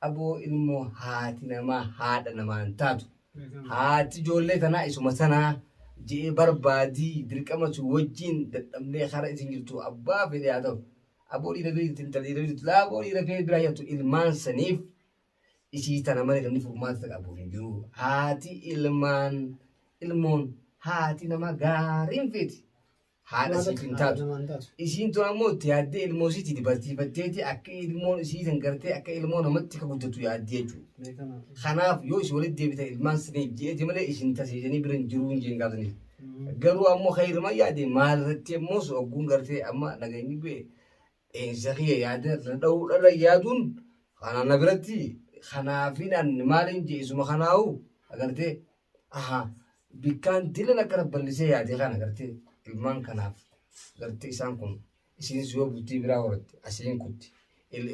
Aboo ilmoo haati namaa haadha namaan taatu. Haati ijoollee tanaa isuma sanaa je'ee barbaadii dirqama sun wajjiin dadhabnee kara isin jirtu abbaa fedhe haa ta'u. Aboo dhiira bira jirti intala dhiira bira jirtu laa aboo dhiira fee biraa jirtu ilmaan saniif isii tana malee namni furmaata qabu hin jiru. Haati ilmaan ilmoon haati nama gaariin feeti. Haadha siif hin taatu. Isiin tun ammoo itti yaaddee ilmoo isiitii barsiifatteeti akka ilmoon isii san gartee akka ilmoo namatti akka guddatu yaaddee jechuudha. Kanaaf yoo isin walitti deebitan ilmaan saniif je'eeti malee isin tasiisanii bira hin jiruu hin jeen gaafsaniif. Garuu ammoo kayruma yaade maalirratti ammoo ogguun gartee amma nageenyi bu'e dheensa kiyya yaada irra dha'uu dhala yaaduun kana na biratti kanaafin an maaliin jee isuma kanaahu agartee aha bikkaan dilan akkana bal'isee yaade kana agartee ilmaan kanaaf gartee isaan kun isiinis yoo bultii biraa horatte asiin kutti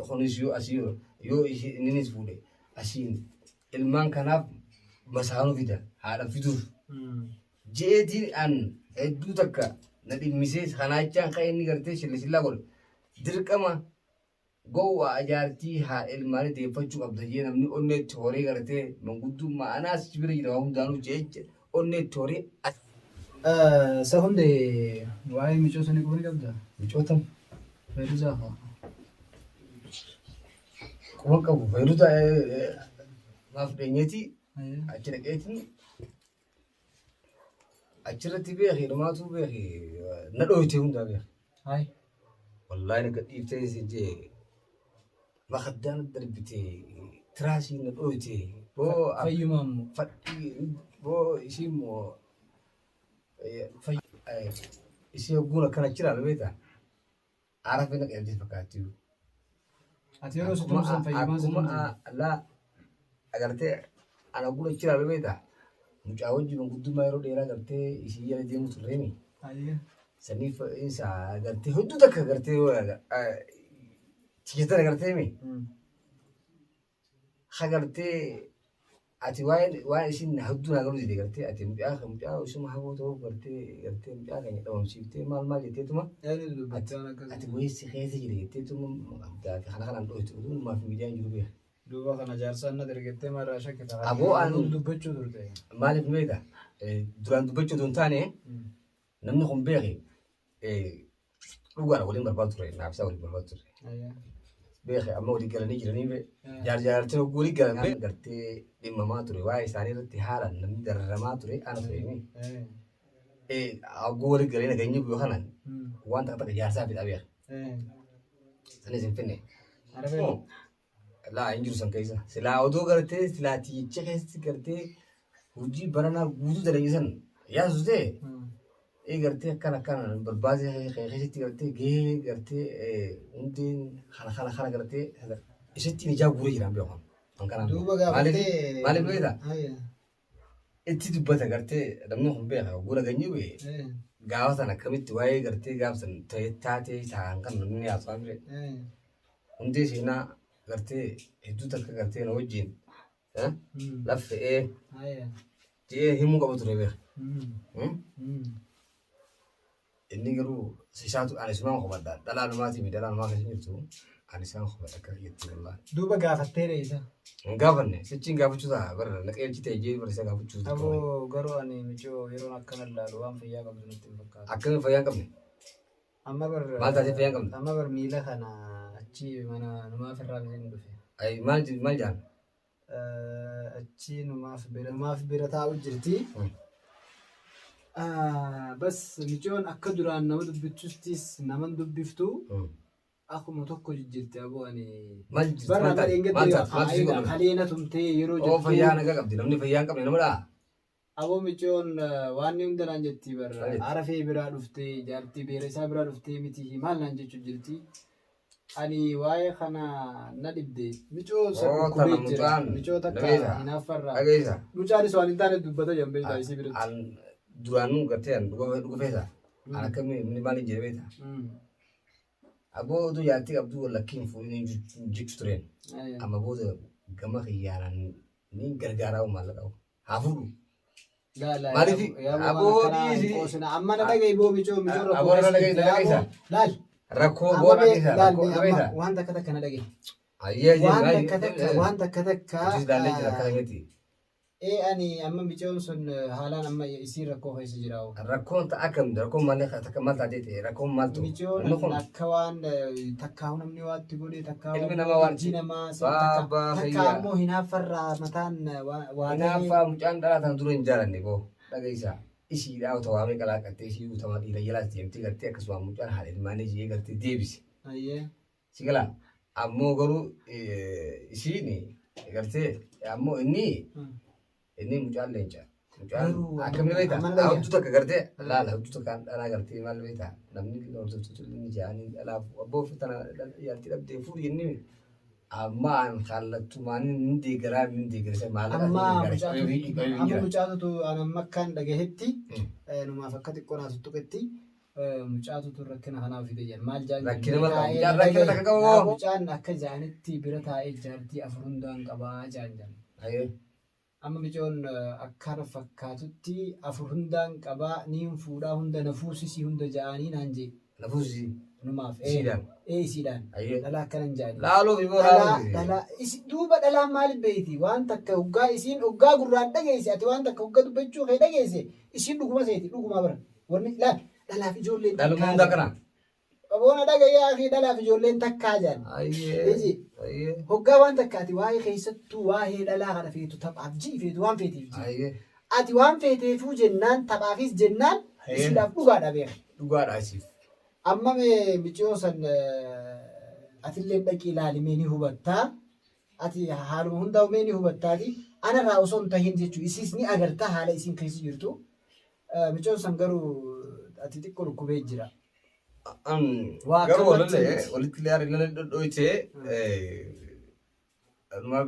kunis yoo asii yoo inninis fuudhe asiin ilmaan kanaaf masaanuu fida haadha fiduuf je'eetiin an hedduu takka na dhimmisee kanaa jechaan kan inni gartee shilla shillaa godhe dirqama gowwaa jaartii haadha ilmaanii deeffachuu qabda jee namni onneetti horee gartee manguddummaa anaas si bira jira waa hundaanuu jee onneetti horee as. Sa hunde waa'ee micoo sanii quba ni qabdaa? Micoo tam? Feeruzaa faa. Quba qabu Feeruzaa maaf dheenyeeti achi dhaqeetiin Achirratti beeki dhumaatuu beeki na dhooyte hundaa beeki. Hayi. Wallaahi na gadhiiftee si jee makaddaan darbite tiraasii na dhooyte boo Fayyuma ammoo. fadhii boo isii immoo isii hogguun akkana jira beektaa. Arafe na qabdee fakkaatti. Ati yeroo si tumsan fayyumaan si Akkuma tumte. laa agartee ana gura jira beekta. Mucaa wajjin manguddummaa yeroo dheeraa gartee isii jala deemu turreemi. Ayyee. Saniif isa gartee hedduu takka gartee tiyyatar garteemi. Ha gartee ati waa'een waan isin hedduu naa galuu dide gartee ati mucaa kan mucaa isuma haboo ta'uu gartee gartee mucaa keenya dhabamsiiftee maal maal jetteetuma Eenyutu dubbatte waan akkasii? ati wayii si keessa jira jetteetuma addaa fi kana kanaan dhoofte utuu maaf miidiyaan jiru beeka. Duuba kana jaarsaan na dargattee maarraa shakkita. Aboo Dubbachuu turte. Maaliif beekta? Duraan dubbachuu otoo hin taane namni kun beeki dhugaadha waliin barbaadu ture naaf isaa waliin barbaadu ture. Beeki amma walii galanii jiranii be jaar jaartiin hogguu walii galan be gartee dhimmamaa ture waa'ee isaanii irratti haalaan namni dararamaa ture ana ture mi. Hogguu walii galee nageenyi bu'u kanan waan takka takka jaarsaa fidhaa beeka. Sanis hin finne. Laa hin jiru san keessa. Silaa odoo gartee silaa tiyyicha keessatti gartee hojii baranaa guutuu dalage san yaasu ta'e ee gartee akkana akkana barbaadee keessatti gartee gahee gartee hundeen kana kana kana gartee isatti ijaa guuree jiraan beekan. Kan kanaan Duuba maaliif gaafattee. maaliif beektaa? Itti dubbata gartee namni kun beeka hogguu naganyii bu'e gaafa sana akkamitti waa'ee gartee gaafa sana ta'e taatee ta'an kan namni haasa'aa ture. Hundee seenaa gartee hedduu takka gartee na wajjin laffe'ee je'ee himuu qaba ture beeka. Inni garuu isaatu ani isumaan qobadha. Dhalaa namaatii fi dhalaa namaa keessa jirtu ani isaan qobadha akka kiyyatti wallaahi. Duuba gaafattee reessa. Hin gaafanne sichiin gaafachuu ta'a bara na qeelchi ta'e jee bara isa gaafachuu ta'a. Aboo garuu ani micoo yeroon akkana ilaalu waan fayyaa qabdu natti hin fakkaatu. Akkamiin fayyaa hin qabne? Amma bar Maal taatee fayyaa hin qabne? Amma bar miila kana achi mana numaaf irraa bisin dhufe. Ay maal maal jaan? Achi numaaf bira numaaf bira taa'u jirti. Bas micoon akka duraan nama dubbiftustis nama hin dubbiftu akkuma tokko jijjiirti aboo ani. Maal jijjiirti? Barra Maal taate? malee Maal taate? Maaltu si godhame? Kalee na tumtee yeroo Oo fayyaa nagaa qabdi namni fayyaa hin qabne nama dhaa. Aboo micoon waan inni hunda naan jetti bar Maal jetti? arafee biraa dhuftee jaartii beera isaa biraa dhuftee miti maal naan jechuu jirti. Ani waa'ee kana na dhibde micoo san Oo dhukkubee tana jira mucaan micoo takka dhageessa. hinaaffarraa. Dhageessa. Mucaanis waan hin taane dubbata jedhan beektaa isii biratti. An duraanuu gartee an dhuga dhuga feesa. An akkamii inni maaliin jedhe beektaa? Aboo utuu jaartii qabduu wallakkiin hin fuudhin jechuu tureen. Amma booda gama kiyyaanaan ni gargaaraa maallaqa haa fuudhu. Laa laa Maaliif yaa aboo waan akkanaa hin dhiisi. qoosina. Amma na dhaga'i boo micoo micoo rakkoo Aboo na keessa dhaga'i, jirti. na dhaga'i Yaa isa. boo, Laal. Rakkoo Amma boo bee dhageessa laal rakkoo mee amma dhageessa. waan takka takka na dhaga'i. Hayyee Waan takka takka waan takka takka. Nutis ilaallee jira akkana miti. Ee ani amma micoon sun haalaan amma isiin rakkoo keessa jira. Rakkoon ta akkam rakkoon maal takka maal taatee ta'e rakkoon maaltu? Micoon Namni kun akka waan takkaa namni waatti godhe takkaa Ilmi namaa waan hojii namaa Baabaa takka fayyaa. ammoo hinaaffarraa mataan waa ta'e. Hinaaffaa mucaan dhalaa tana dura hin jaalanne boo dhageessaa. Ishiidhaa otoo waamee qalaaqattee ishii guutamaa dhiira jalaas deemtee gartee akkasuma mucaan haadha ilmaanii ishee gartee deebise. Ayyee. Si galaa ammoo garuu ishiin gartee ammoo inni inni mucaan leenca. Mucaan Garuu akkamni beektaa? amma dhagaya. Hojii takka gartee laala hojii takka dhalaa gartee maal beektaa? Namni hordoftoota inni jaanii dhalaaf abboo tana yaartii dhabdee fuudhi inni amma an kallattumaan inni deeggaraa inni deeggarsa maallaqa Amma deeggara. amma mucaatutu an amma akkaan dhagahetti numaaf akka xiqqoo naa tuttuqetti mucaatutu rakkina kanaaf fide jedhan maal jaan Rakkina maal qaba? Mucaan rakkina takka qabu moo? Mucaan akka jaanitti bira taa'ee jaartii afur hundaan qabaa jaan jaan. Amma micoon akkana fakkaatutti afur hundaan qabaa niin fuudhaa hunda na fuusisii hunda ja'anii naan jee Nafuusi numaaf. Isiidhaan. Ee isiidhaan. Ayyee. Dhalaa akkanan ja'anii. Laaluu fi boo Dhalaa laaluu fi. dhalaa duuba dhalaan maaliif beeyti waan takka hoggaa isiin hoggaa gurraan dhageesse ati waan takka hoggaa dubbachuu kee dhageesse isiin dhuguma seeti dhuguma bara wanni laal dhalaaf ijoolleen Dhaluma hunda kana. Qaboona dhagayyaa fi dhalaaf ijoolleen takkaa jaan. Ayyee. Iji. Ayyee. Hoggaa waan takka ati waa'ee keessattuu waa'ee dhalaa kana feetu taphaaf ji'i feetu waan feetiif ji'i. Ayyee. Ati waan feeteefuu jennaan taphaafis jennaan Ayyee. isiidhaaf dhugaadha beeka. Dhugaadha isiif. Amma mee miciyoo san atillee dhaqii ilaali mee ni hubattaa. Ati haaluma hundaa'u mee ni hubattaati. Anarraa osoo hin tahin jechuun isiis ni agartaa haala isiin keessa jirtu. Micoon san garuu ati xiqqoo dhukkubee jira. Waa Garuu akkanumatti walalee miti. walitti illee illee dhodhoitee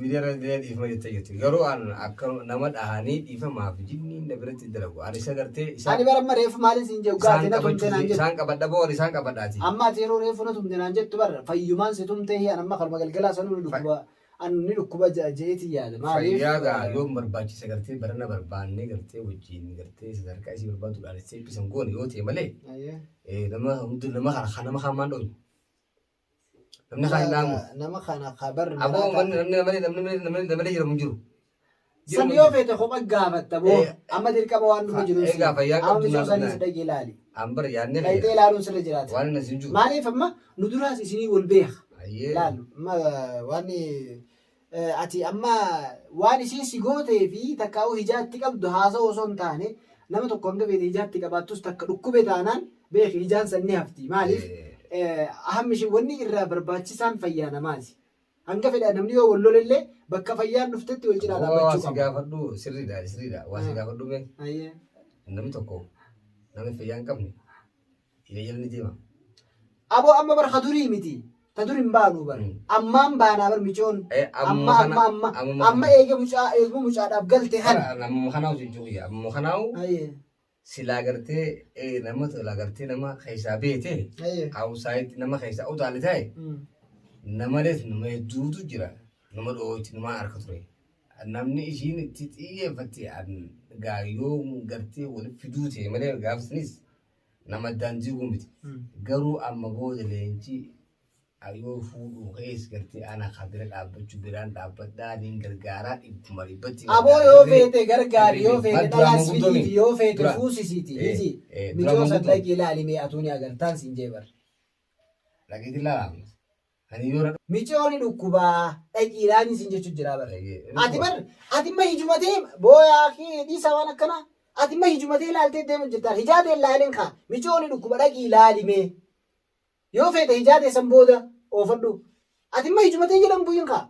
biyya irra illee dhiifama jettee jirti. Garuu an akka nama dhahanii dhiifamaaf jinni na biratti hin dalagu. Ani isa gartee Ani bara amma reefu maaliin siin jedhu isaan gaafii na tumte naan qabachuu jettu. isaan qabadha boo isaan qabadhaati. Amma ati yeroo reefu na tumte naan jettu bara fayyumaan si tumtee an amma kalma galgalaa sanuu ni dhukkuba an ni dhukkuba je'eeti yaada. Maaliif? Fayyaa gaa yoom barbaachisa gartee barana barbaannee gartee wajjin gartee sadarkaa isii barbaaduudhaan itti goone yoo ta'e malee Ayyee. nama hundi nama kana nama kaan maan dhoowwu. Namni kaan hin dhaamu. Nama kana kabar Aboo namni namni namni namni namni jiramu hin jiru. San yoo feete kopha gaafatta boo amma dirqama waan dhuma jiru. Egaa fayyaa Amma qabdu micoo sanis naan dhaqee ilaali. Ambar yaadne Dhaqxee ilaaluun sirra jiraata. waan inni hin jiru. Maaliif amma nu duraas isinii wal beeka. Ayyee. Laalu amma waan ati amma waan isiin si gootee fi takkaa'uu hijaatti qabdu haasa'u osoo hin taane nama tokko hanga feete hijaatti qabaattus takka dhukkube taanaan beeki hijaan san ni hafti. Maaliif ahammi ishee wanni irraa barbaachisaan fayyaa namaati. Hanga fedha namni yoo wal lolellee bakka fayyaan dhuftetti wal cinaa Waa dhaabbachuu si qaba. gaafadhu sirriidha sirriidha waa si gaafadhu mee Ayyee. namni tokko namni fayyaa hin qabne hiriya jala ni deema. Aboo amma bar ka durii miti. Ta dur hin baanu bar. Ammaan baanaa bar micoon. Amma Amma amma amma amma eega mucaa eeguma mucaadhaaf galte kana. Amma kanaa hojii guyyaa amma kanaa Ayyee. silaa gartee nama silaa gartee nama keessaa beete Ayyee. awusaayitti nama keessaa utaale ta'e namalees nama hedduutu jira nama dhooyti nama harka ture. Namni ishiin itti xiyyeeffatte gaayyoo gartee walitti fiduu ta'e malee gaafsinis nama addaan diiguu miti. Garuu amma booda leenci yoo fuudhuu keessa gartee ana kan bira dhaabbachuu biraan dhaabbadhaa niin gargaaraa dhibbuma dhibbatti. Aboo yoo feete gargaari yoo feete Dura dhalaas manguddoo fidiiti yoo feete Dura. fuusisiiti. Iji Dura micoo san manguddoo. dhaqii ilaali mee atuu ni agartaan siin jee bar. Dhageetti ilaala. Ani yoo Micooni dhukkubaa dhaqii ilaali siin jechuu jira bar. Dhagee. Ati bar ati ma hijumatee booyaa fi dhiisa waan akkanaa ati ma hijumatee ilaaltee deemu jirtaan hijaatee ilaalin kaa micooni dhukkuba dhaqii ilaali mee yoo feete hijaatee san booda oofadhu ati ma hijumatee jedhan buyyin kaa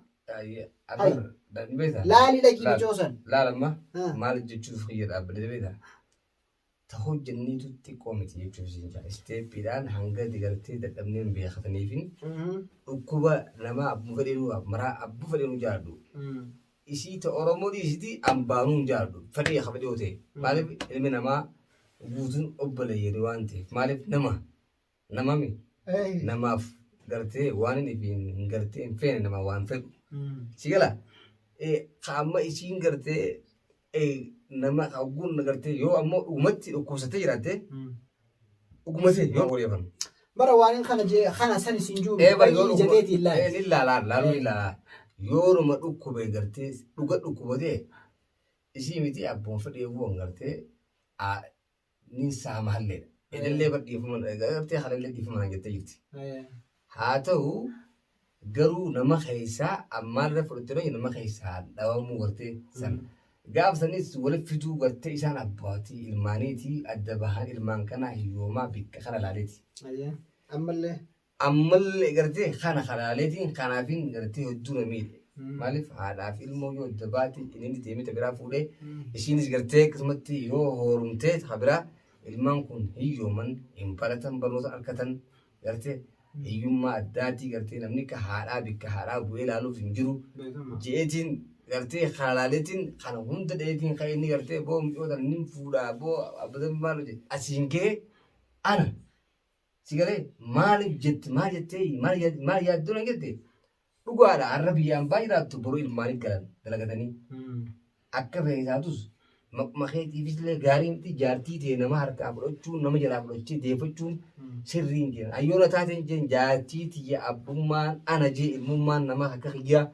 laali dhaqii micoo san. Laalamma Ah. maal jechuuf kiyya dhaabbatee beektaa? Ta hojjenniitu xiqqoo miti jechuuf siin jaa. Isteeppiidhaan hanga gartee dadhabnee hin beekataniifin dhukkuba nama abbuu fedheenuu maraa abbuu fedheenuu jaalladhu. Isii ta Oromoo dhiisiti ambaanuu hin jaalladhu. Fedhee ka fedhee yoo ta'e. Maaliif ilmi namaa guutuun obboleeyyanii waan ta'eef. Maaliif nama namami namaaf gartee waan inni hin gartee hin feene nama waan fedhu. Si gala ka amma isiin gartee nama hogguun gartee yoo ammoo dhugumatti dhukkubsatee jiraatte dhugumatee yoo odeeffannu. Bara waan kana jee kana san isin jiru Ee bara yoo ija teetiin Ee laali. ni laalaa laaluu ni laalaa. Yoonuma dhukkube gartee dhuga dhukkubatee isii miti abboon fedhee bu'an gartee ni saama halleedha. Edallee bar dhiifama gartee halallee dhiifama naan jettee jirti. Haa ta'u garuu nama keessaa ammaarra fudhattee nama keessaa dhabamuu gartee sana. Gaaf sanis walitti fiduu gartee isaan abbaatii ilmaaniitii adda bahan ilmaan kanaa hiyyoomaa bikka kana laaleeti. Ammallee. Ammallee gartee kana kalaaleetiin kanaafin gartee hedduu na miidhe. Maaliif haadhaaf ilmoo yoo adda baate inni deemee ta biraa fuudhee ishiinis gartee akkasumatti yoo hoorumtee ta biraa ilmaan kun hiyyooman hin baratan barnoota argatan gartee hiyyummaa addaatii gartee namni akka haadhaa bikka haadhaa bu'ee ilaaluuf hin jiru. Je'eetiin gartee kalaaleetiin kana hunda dheetiin kan inni gartee boo mucoota inni fuudhaa boo abbatan maal hojjete asiin gahee ana. Si galee maaliif jetti maal jettee maal yaadduu nan jette dhugaadha har'a biyyaan baa jiraattu boru ilmaaniif galan dalagatanii akka fe'e taatus maquma keetiifis illee gaarii miti jaartii tee nama harkaa fudhachuun nama jalaa fudhachee deeffachuun sirrii hin jiran. Ayyoona taateen jeen jaartii tiyya abbummaan ana jee ilmummaan nama akka kiyyaa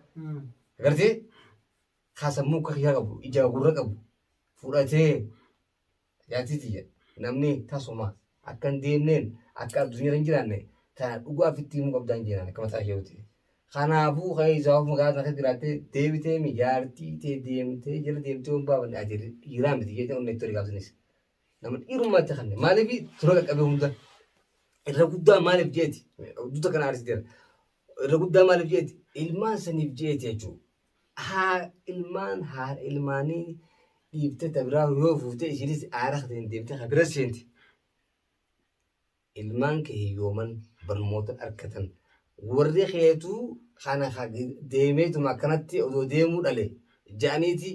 agartee kaa sammuu akka kiyyaa qabu ija gurra qabu fudhatee Jaartii tiyya namni tasuma akka hin deemneen akka addunyaa hin jiraanne tana dhugaa ofitti himuu qabdaan jeenaan akka mataa keewti. Kanaafuu keessaa of magaalaa sana keessa jiraattee deebitee mi jaartii tee deemtee jala deemtee hin baafanne ati dhiiraa miti jecha onnee itti gaafsinis. Nama dhiirummaatti kanne maaliif tura qaqqabee hunda irra guddaa maaliif jeeti dudda kana aarsiteera. Irra guddaa maaliif jeeti ilmaan saniif jeeti jechuudha. Haa ilmaan haadha ilmaanii dhiiftee ta biraa yoo fuutee ishiinis aara kateen deemtee ka bira seenti. Ilmaan kee hiyyooman barnoota argatan warri keetuu kana ka deemeetuma akkanatti odoo deemuu dhale ja'aniiti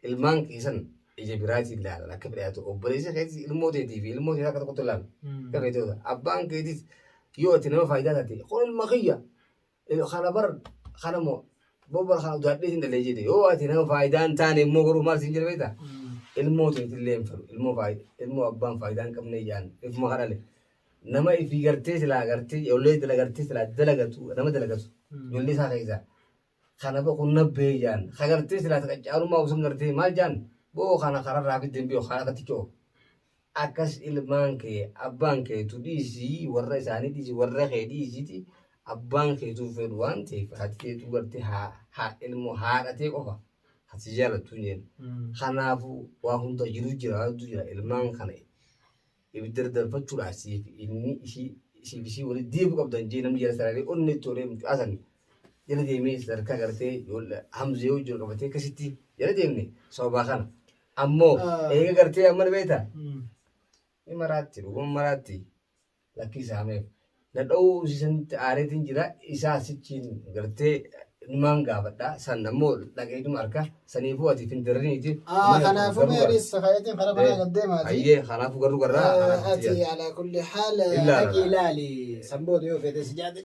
ilmaan keessan ija biraatiin ilaalan akka fedhe haa ta'u obboleessi keetis ilmoo teetii fi ilmoo teetii akka tokkotti ilaalu. Akka feete abbaan keetis yoo ati nama faayidaa taate kun ilma kiyya Kana bar kana moo bobbar kana udaadhee sin dhalee jedhe yoo ati nama faayidaa hin taane immoo garuu maal siin jedhe beektaa? Ilmoo teetillee hin fedhu ilmoo faayidaa ilmoo abbaan faayidaa hin qabne jaan ifuma kadhale nama ifii gartee silaa gartee ijoollee dalagartee silaa dalagatu nama dalagatu ijoollee isaa keessaa kana boo kun nabbee jaan ka gartee silaa qaccaalummaa osoo gartee maal jaan boo kana kararraa fidden biyoo kana akkatti coo Akkas ilmaan kee abbaan keetu dhiisii warra isaanii dhiisii warra kee dhiisiiti abbaan keetuu fedhu waan ta'eef haati teetuu gartee haa haa ilmoo haadha tee qofa kan si jaalattu hin jennu. Kanaafuu waa hunda jiru jira waantu jira ilmaan kana ibidda darbachuudhaaf siif inni ishii siif ishii walitti deebi'u qabdan jee namni jala sararee onnee itti olee mucaa san jala deemee sadarkaa gartee hamzee wajjin qabatee akkasitti jala deemne sababaa kana. Ammoo eega gartee amma ni beektaa? Ni maraatti dhuguma maraatti lakkii saameef. Na dha'uu isanitti aareetiin jira isaa sichiin gartee numaan gaafadha san ammoo dhaqeetuma harka saniifuu ati findirriniiti. Kanaafuu meeris kayeetiin karaa manaa gad deemaati. Ayyee kanaafuu garuu garraa Ati alaa kulli haal Ilaala. dhaqii ilaali san booda yoo feete si jaate.